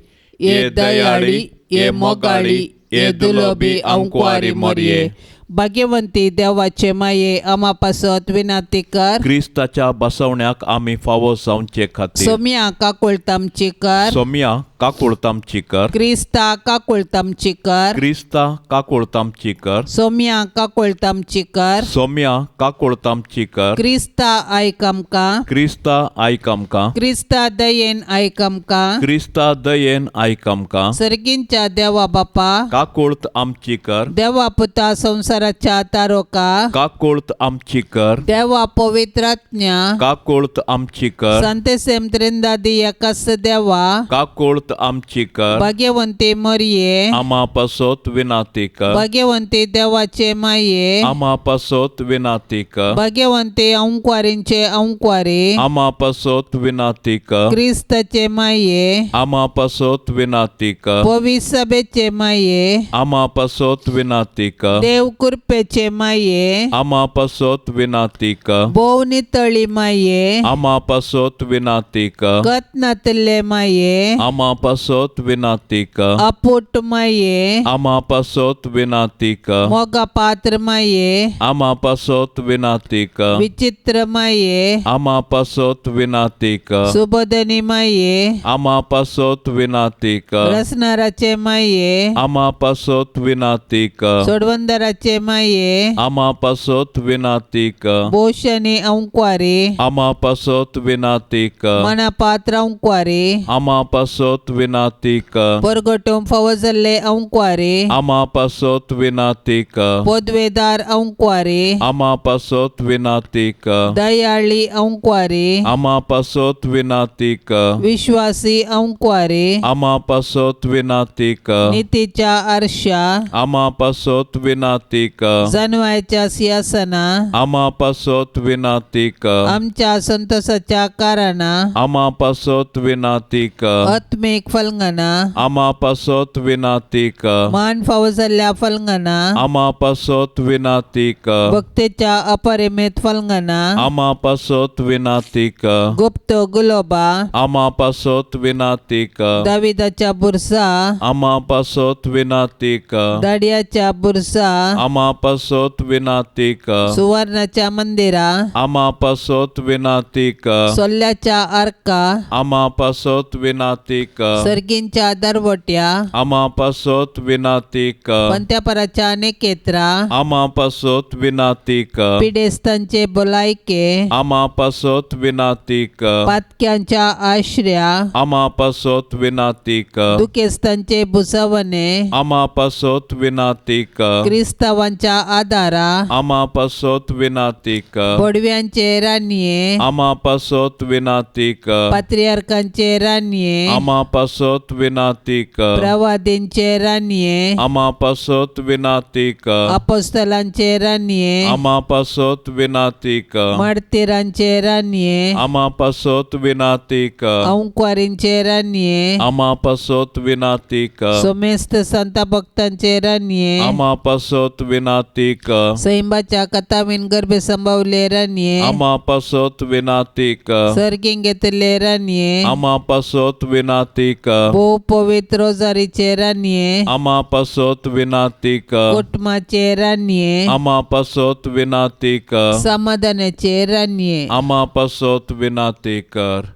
ये दयाळी, ये मोगाळी, ये दुलोबी आंकवारी मोरये, भाग्यवंती देवाचे माये आमा पासत विनंती कर. क्रिस्ताच्या बसवण्याक आमी फावो जावचे खातीर. सोम्या काकुळतामची कर. सोम्या काकुळतामची कर. क्रिस्ता काकुळतामची कर. क्रिस्ता काकुळतामची कर. सोम्या काकुळतामची कर. सोम्या काकुळतामची कर. क्रिस्ता आयक आमकां. क्रिस्ता आयक आमकां. क्रिस्ता दयेन आयक आमकां. क्रिस्ता दयेन आयक आमकां. सर्गींच्या देवा बापा काकुळत आमची कर. देवा पुता संवसाराच्या तारोका काकुळत आमची कर. देवा पवित्रात्म्या काकुळत आमची कर. संतेसेम त्रिंदादी एकास देवा काकुळत आमची कर. भाग्यवंती मरिये आमा पासत विनाती कर. भाग्यवंती देवाचे माये आमा पासत विनाती कर. भाग्यवंती अंकवारींचे अंकवारी आमा पासत विनाती कर. क्रिस्ताचे माये आमा पासत विनाती कर. पविसभेचे माये आमा पासत विनाती कर. देव कृपेचे माये आमा पासत विनाती कर. भोव नितळी माये आमा पासत विनाती कर. गत नातले माये आमा पासत विनाती कर. अपुट माये आमा पासत विनाती कर. मोगा पात्र माये आमा पासत विनाती कर. विचित्र माये आमा पासत विनाती कर. सुबोधनी माये आमा पासत विनाती कर. रसनाराचे माये आमा पासत विनाती कर. सोडवंदराचे भोवशेनाचे माये, आमा पासत विनाती कर। भोवशेनी अंकवारी, आमा पासत विनाती कर। मनापात्र अंकवारी, आमा पासत विनाती कर। परगटूंक फावो जाल्ले अंकवारी, आमा पासत विनाती कर। पदवेदार अंकवारी, आमा पासत विनाती कर। दयाळी अंकवारी, आमा पासत विनाती कर। विश्वासी अंकवारी, आमा पासत विनाती कर। नितीच्या आरशा, आमा पासत विनाती कर। जनवायच्या सिंहासना, आमा पासत विनाती कर। आमच्या संतोषाच्या कारणा, आमा पासत विनाती कर। आत्मीक फलंगना, आमा पासत विनाती कर। मान फावो जाल्ल्या फलंगना, आमा पासत विनाती कर। भक्तीच्या अपरिमित फलंगना, आमा पासत विनाती कर। गुप्त गुलोबा, आमा पासत विनाती कर। दाविदाच्या बुरसा, आमा पासत विनाती कर। दाडियाच्या बुरसा, आमा पासत विनाती कर। सुवर्णाच्या मंदिरा, आमा पासत विनाती कर। सोल्ल्याच्या आर्का, आमा पासत विनाती कर। सर्गींच्या दरवट्या, आमा पासत विनाती कर। पंत्यापराच्या नेकेत्रा, आमा पासत विनाती कर। पिडेस्तांचे भलायके, आमा पासत विनाती कर। पातक्यांच्या आश्र्या, आमा पासत विनाती कर। दुखेस्तांचे भुसवणे, आमा पासत विनाती कर। क्रिस्तावांच्या आदारा, आमा पासत विनाती कर। बडव्यांचे रानये, आमा पासत विनाती कर। पात्रियार्कांचे रानये, आमा पासत विनाती कर। प्रवादींचे रानये, आमा पासत विनाती कर। अपोस्तलांचे रानये, आमा पासत विनाती कर। मार्तीरांचे रानये, आमा पासत विनाती कर। अंकवारींचे रानये, आमा पासत विनाती कर। सोमेस्त संत भक्तांचे रानये, आमा पासत विनाती कर। सैंबाच्या कथावीन गर्भे संभवले रानये, आमा पासत विनाती कर। सर्गीं घेतले रानये, आमा पासत विनाती कर। भोव पवित्र रोजारीचे रानये, आमा पासत विनाती कर। कुटुंबाचे रानये, आमा पासत विनाती कर। समाधानाचे रानये। आमा पासत विनाती कर।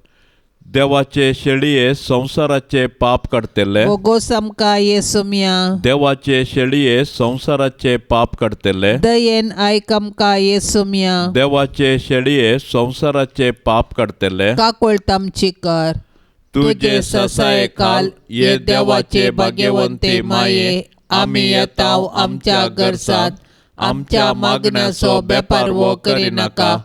देवाचे शेळये संवसाराचे पाप काडटले। भोगोस आमकां येसुम्या, देवाचे शेळये संवसाराचे पाप काडटले। दयेन आयक आमकां येसुम्या, देवाचे शेळये संवसाराचे पाप काडटले। काकोळत आमची कर। तुजे ससायकाल ये देवाचे भाग्यवंते माये, आमी येताव आमच्या गरसांत, आमच्या मागण्याचो बेपारवो करिनाका,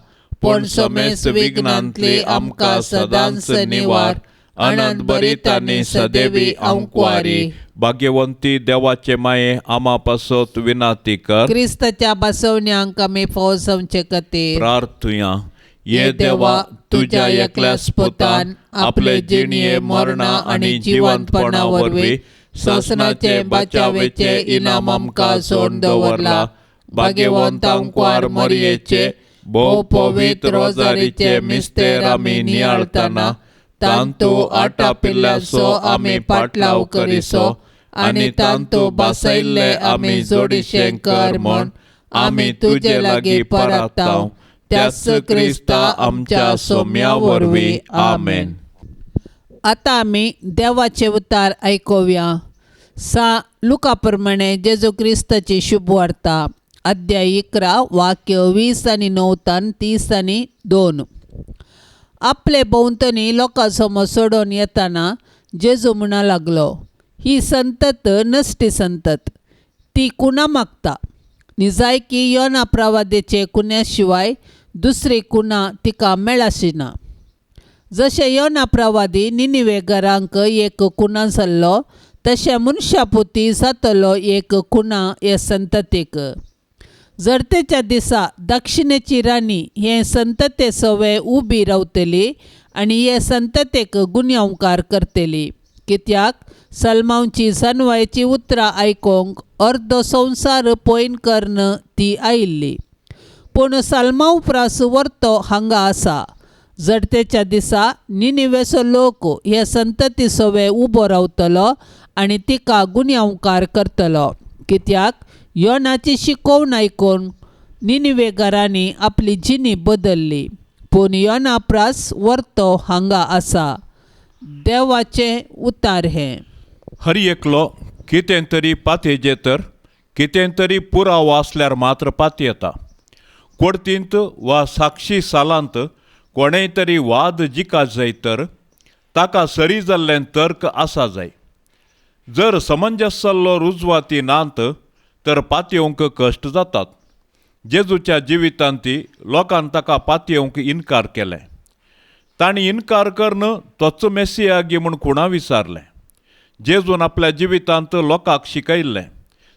पूण समेस्त विघ्नांतली आमकां सदांच निवार। अनंत बरीत आनी सदैवी अंकवारी। भाग्यवंती देवाचे माये, आमा पासत विनाती कर। क्रिस्ताच्या बसवण्यांक आमी फावो जावचे खातीर प्रार्थुया। ये देवा, तुज्या एकल्याच पुतान आपले जिणये मरणा आनी जिवंतपणा वरवीं सासणाचे बचावेचे इनाम आमकां सोडून दवरला। भाग्यवंत अंकवार मरयेचे भोव पवित्र रोजारीचे मिस्तेर आमी नियाळतना तांतू आटापिल्ल्याचो आमी पाटलाव करिसो आनी तांतू बसयल्ले आमी जोडीशें कर म्हूण आमी तुजे लागीं परताव। त्याच क्रिस्ता आमच्या सोम्या वरवीं, आमेन। आतां आमी देवाचे उतार आयकुया। सा लुका प्रमाणे जेजू क्रिस्ताची शुभवार्ता, अध्याय 11 वाक्य 20 आनी 9 तान 30 आनी 2। आपले भोंवतणी लोकां समोर सोडून येताना जेजू म्हणा लागलो, ही संतत नश्टी संतत, ती कुणा मागता? निजायकी योना प्रवादेचे कुण्या शिवाय दुसरी कुणा तिका मेळाशी ना। जशें योना प्रवादी निनिवे घरांक एक कुणा जाल्लो, तशें मनशापुती जातलो एक कुणा हे संततीक। जरतेच्या दिसा दक्षिणेची राणी हे संतते सवे उबी रावतली आनी हे संततेक गुन्यांवकार करतली, कित्याक सलमांवची जानवायची उतरां आयकूंक अर्दो संवसार पयन करून ती आयिल्ली। पूण सलमांव प्रास वर्तो हांगा आसा। जडतेच्या दिसा निनिवेचो लोक हे संतती सवे उबो रावतलो आनी तिका गुन्यांवकार करतलो, कित्याक योनाची शिकोवण आयकून निनिवे घरांनी आपली जिणी बदल्ली। पूण योना प्रास वर्तो हांगा आसा। देवाचें उतार हें। हर एकलो कितें तरी पातेजे तर कितें तरी पुरावो आसल्यार मात्र पातयेता. कोर्तींत वा साक्षी सालांत कोणेय तरी वाद जिका जाय तर ताका सरी जाल्लें तर्क आसा जाय. जर समंजस जाल्लो रुजवाती नात तर पातयेवंक कश्ट जातात. जेजूच्या जिवितांत ती लोकान ताका पातयेवंक इनकार केलें. तांणी इनकार करून तोच मेसियागी म्हूण खुणा विचारलें. जेजून आपल्या जिवितांत लोकांक शिकयल्लें.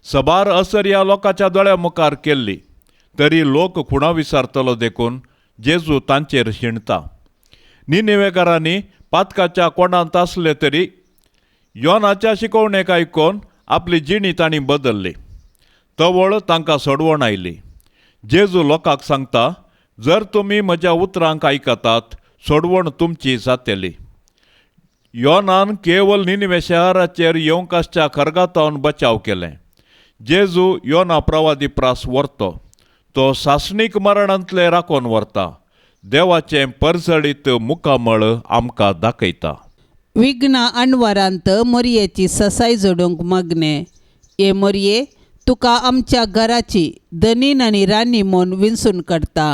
सबार असर ह्या लोकांच्या दोळ्या मुखार केल्ली तरी लोक खुणा विचारतलो देखून जेजू तांचेर शिणता. निनिवेकारांनी पातकाच्या कोणांत आसले तरी योनाच्या शिकवणेक आयकून आपली जिणी तांणी बदल्ली. तवळ तांकां सोडवण आयली. जेजू लोकांक सांगता, जर तुमी म्हज्या उतरांक आयकतात सोडवण तुमची जातली. योनान केवल निनिवे शहराचेर येवंक आसच्या खरगातावन बचाव केलें. जेजू योना प्रवादी प्रास व्हरतो. तो सासणीक मरणांतले राखोन व्हरता. देवाचें परजळीत मुखामळ आमकां दाखयता. विघ्ना अणवरांत मोरयेची ससाय जोडूंक मागणें. हे मोरये, तुका आमच्या घराची धनीन आनी राणी म्हूण विंचून काडटा.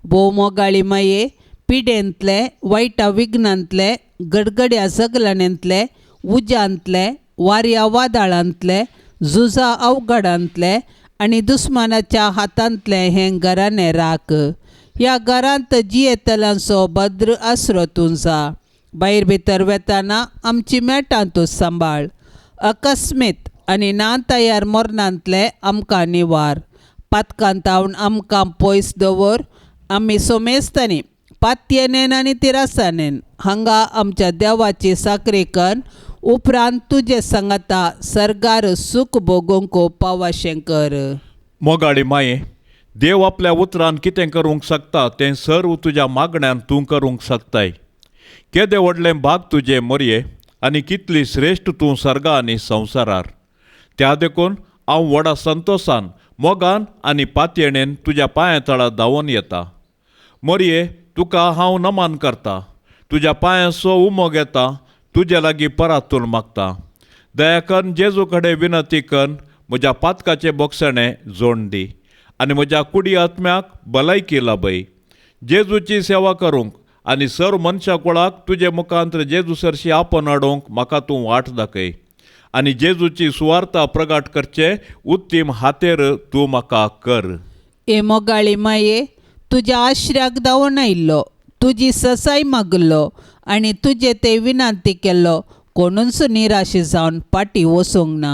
भोव मोगाळी माये, पिडेंतले, वायटा विघ्नांतले, गडगड्या जगलाण्यांतले, उज्यांतले, वाऱ्या वादळांतले, झुजा अवघडांतले आनी दुस्मानाच्या हातांतलें हें घराणें राख. ह्या घरांत जियेतल्यांचो भद्र आसरो तूं जा. भायर भितर वेताना आमची मेटां तूं सांबाळ. अकस्मीत आनी ना तयार मरणांतले आमकां निवार. पातकांतावन आमकां पयस दवर. आमी सोमेस्तांनी पातयेनेन आनी तिरासानेन हांगा आमच्या देवाची साकरी कर. उपरांत तुजे सांगाता सर्गार सूख भोगूंक पावाशें कर. मोगाळी माये, देव आपल्या उतरान कितें करूंक शकता तें सर्व तुज्या मागण्यान तूं करूंक शकताय. केदें व्हडलें भाग तुजें मोरये आनी कितली श्रेश्ठ तूं सर्गा आनी संवसारार. त्या देखून हांव व्हडा संतोशान, मोगान आनी पातयेणेन तुज्या पांया तळा धांवून येता. मोरये, तुका हांव नमन करता. तुज्या पांयांचो उमो घेता. तुजे लागीं परातून मागता. दया करून जेजू कडेन विनंती करून म्हज्या पातकाचें बोगसणें जोड दी आनी म्हज्या कुडी आत्म्याक भलायकी लाभय. जेजूची सेवा करूंक आनी सर्व मनशा कुळाक तुजे मुखांत जेजू सरशी आपोवन हाडूंक म्हाका तूं वाट दाखय आनी जेजूची सुवार्ता प्रगाट करचे उत्तीम हातेर तूं म्हाका कर. हे मोगाळी माये, तुज्या आश्र्याक धांवून आयिल्लो, तुजी ससाय मागलो आनी तुजे ते विनंती केल्लो कोणूच निराश जावन फाटीं वचूंक ना.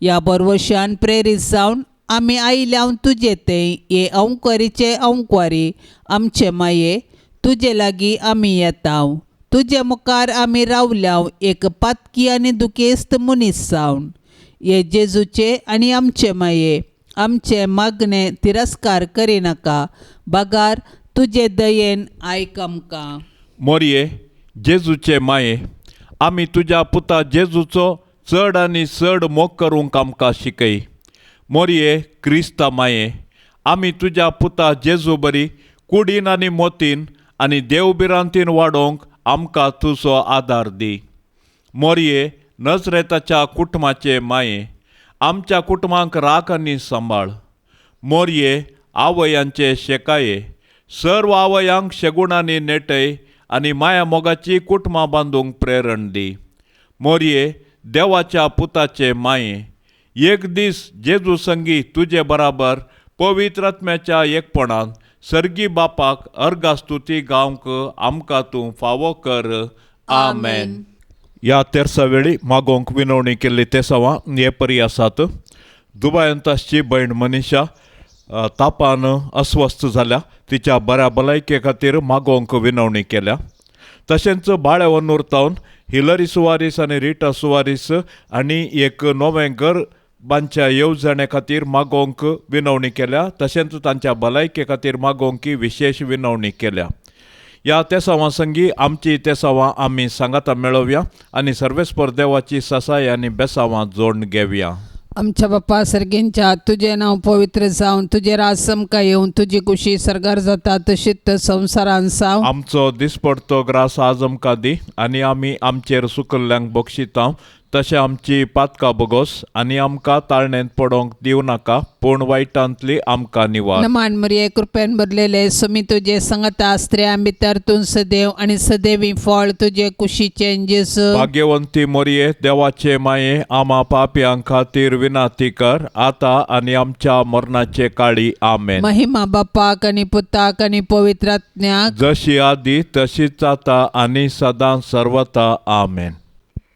ह्या बरवशान प्रेरीत जावन आमी आयल्या तुजे ते हे अंकवारीचे अंकवारी आमचे माये, तुजे लागीं आमी येता. तुजे मुखार आमी रावल्या एक पातकी आनी दुखेस्त मनीस जावन. हे जेजूचे आनी आमचे माये, आमचे मागणे तिरस्कार करिनाका, बगार तुजे दयेन आयक आमकां. मोरये, जेजूचे माये, आमी तुज्या पुता जेजूचो चड आनी चड मोग करूंक आमकां शिकय. मोरये क्रिस्ता माये, आमी तुज्या पुता जेजू बरी कुडीन आनी मोतीन आनी देवभिरांतीन वाडोवंक आमकां तुजो आदार दी. मोरये नजरेताच्या कुटुंबाचे माये, आमच्या कुटुंबांक राख आनी सांबाळ. मोरये आवयांचे शेकाये, सर्व आवयांक शेगुणांनी नेटय आनी माया मोगाची कुटुंबां बांदूंक प्रेरण दी. मोरये देवाच्या पुताचे माये, एक दीस जेजू संगी तुजे बराबर पवित्र आत्म्याच्या एकपणान सर्गी बापाक अर्गास्तुती गावंक आमकां तूं फावो कर. आमेन. ह्या तेरसा वेळी मागोवंक विनवणी केल्ली तेसांवां हे परी आसात. दुबायांत आसची भयण मनीषा तापान अस्वस्थ जाल्या, तिच्या बऱ्या भलायके खातीर मागोवंक विनवणी केल्या. तशेंच बाळे वन्नूर हिलरी सुवारीस आनी रिटा सुवारीस आनी एक नवें घर बांदच्या येवजणे खातीर मागोवंक विनवणी केल्या. तशेंच तांच्या भलायके खातीर मागोवंक विशेश विनवणी केल्या. ह्या तेसांवां संगी आमची तेसांवां आमी सांगाता मेळोवया आनी सर्वेस्पर देवाची ससाय आनी बेसांवां जोडून घेवया. आमच्या बाप्पा सर्गींच्या, तुजें नांव पवित्र जावन, तुजें राज समकां येवन, तुजी कुशी सर्गार जाता तशीच संवसारान जावं. आमचो दिसपडतो ग्रास आज आमकां दी आनी आमी आमचेर सुकल्ल्यांक बक्षिता तशें आमची पातकां बोगोस आनी आमकां ताळणेंत पडोंक दिवं नाका पूण वायटांतली आमकां निवार. नमान मरिये कृपेन भरलेले सुमी तुजे संगता स्त्रियां भितर तूं सदैव आनी सदैवी फळ तुजे कुशीचें जेजू. भाग्यवंती मोरये देवाचे माये आमा पापयां खातीर विनाती कर आतां आनी आमच्या मरणाचे काळी. आमेन. महिमा बापाक आनी पुताक आनी पवित्र आत्म्याक जशी आदी तशीच आतां आनी सदां सर्वता. आमेन.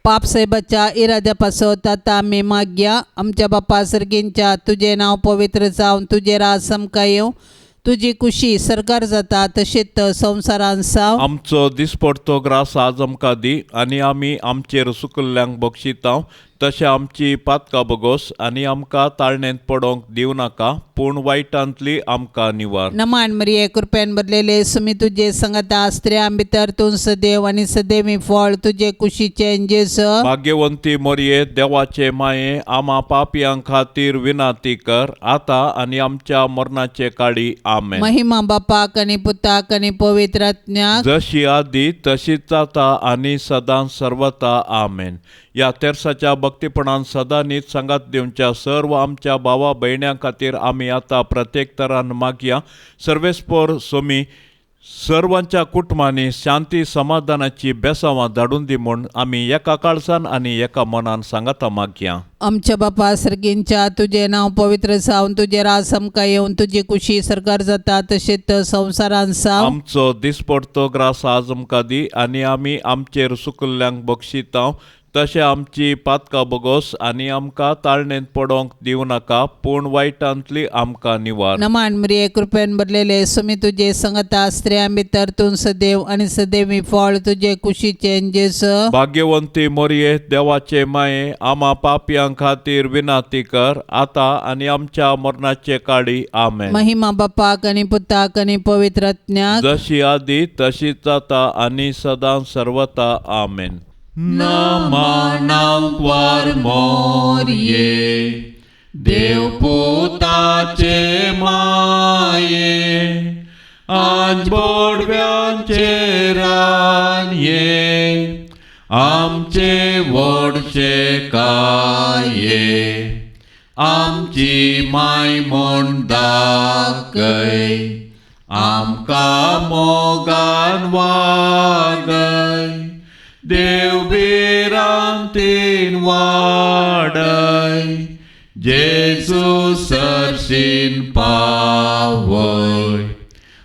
पाप साहेबाच्या इराद्या पासत आतां आमी मागया. आमच्या बापा सर्गींच्या तुजें नांव पवित्र जावन तुजें राज आमकां येवं, तुजी कुशी सरकार जाता तशीच संवसारान जावं. आमचो दिसपडतो ग्रास आज आमकां दी आनी आमी आमचेर सुकल्ल्यांक बक्षितांव तशें आमची पातकां बोगोस आनी आमकां ताळणेंत पडोंक दिवं नाका पूण वायटांतली आमकां निवार. नमान मरिये कृपेन भरलेले सुमी तुजे संगता स्त्रियां भितर तूं सदैव आनी सदैवी फळ तुजे कुशीचें जेजू. भाग्यवंती मोरये देवाचे माये आमा पापयां खातीर विनाती कर आतां आनी आमच्या मरणाचे काळी. आमेन. महिमा बापाक आनी पुताक आनी पवित्र आत्म्याक जशी आदी तशीच आतां आनी सदां सर्वता. आमेन. ह्या तेर्साच्या भक्तीपणान सदां नीत सांगात दिवच्या सर्व आमच्या भावा भयण्यां खातीर आमी आतां प्रत्येक तरान मागया. सर्वेस्पोर सोमी सर्वांच्या कुटुंबांनी शांती समाधानाची बेसांवां धाडून दी म्हूण आमी एका काळजान आनी एका मनान सांगाता मागया. आमच्या बापा सर्गींच्या तुजें नांव पवित्र जावन तुजें राज आमकां येवन तुजी कुशी सरकार जाता तशीच संवसारान जावं. आमचो दिसपडतो ग्रास आज आमकां दी आनी आमी आमचेर सुकल्ल्यांक बक्षितांव तशें आमची पातकां बोगोस आनी आमकां ताळणेंत पडोंक दिवं नाका पूण वायटांतली आमकां निवार. नमान मरिये कृपेन भरलेले सुमी तुजे संगता स्त्रियां भितर तूं सदैव आनी सदैवी फळ तुजे कुशीचें जेजू. भाग्यवंती मोरये देवाचे माये आमा पापयां खातीर विनाती कर आतां आनी आमच्या मरणाचे काळी. आमेन. महिमा बापाक आनी पुताक आनी पवित्र आत्म्याक जशी आदी तशीच आतां आनी सदां सर्वता. आमेन. नमनांक वार मोरये देवपुताचे माये आज बोडव्यांचे रानये आमचे व्हडशे काये आमची माय म्हूण दाखय आमकां मोगान वागय देव भिरांतीन वाडय जेजू सरशीन पावय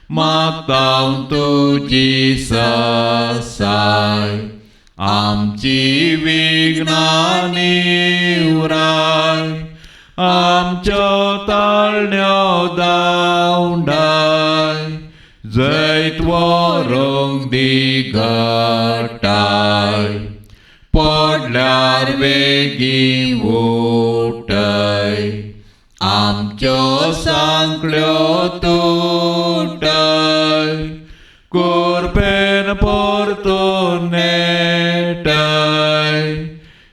मागता तुजी ससाय आमची विघ्नां निवराय आमच्यो ताळण्यो धांवडाय जैत व्हरूंक दी घटाय पडल्यार वेगीं उठय आमच्यो सांकळ्यो तुटय कुरपेन परतून नेटय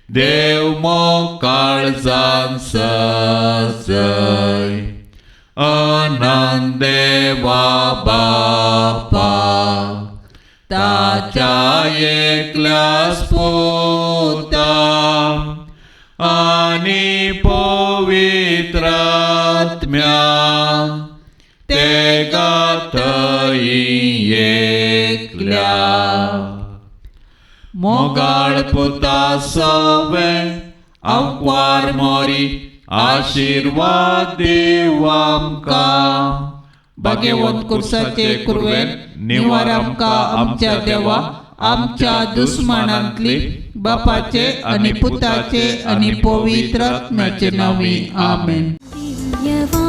देव मोग काळजान सजय अनंत देवा बापा ताच्या एकल्याच पुता आनी पवित्र आत्म्या तेगा थंय एकल्या मोगाळ पुता सवे आंकवार मोरी आशिर्वाद दीव आमकां. भाग्यवंत कुर्साचे कुरवेन निवार आमकां आमच्या देवा आमच्या दुस्मानांतली बापाचे आनी पुताचे आनी पवित्र आत्म्याचे नांवी. आमेन. दिव्यवाणी.